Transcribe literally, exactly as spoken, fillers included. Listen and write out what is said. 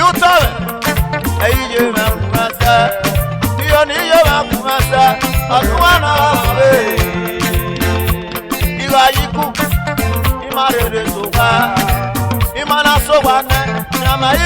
Otọ mwẹ, ẹ i ye mwẹ gu mwẹ sẹ, iyọ ne I ye mwẹ gu mwẹ sẹ, ọdua na vbe. I gha ye iku, I ma rherhe sẹ owa, I ma na sẹ owa nẹ, iran ma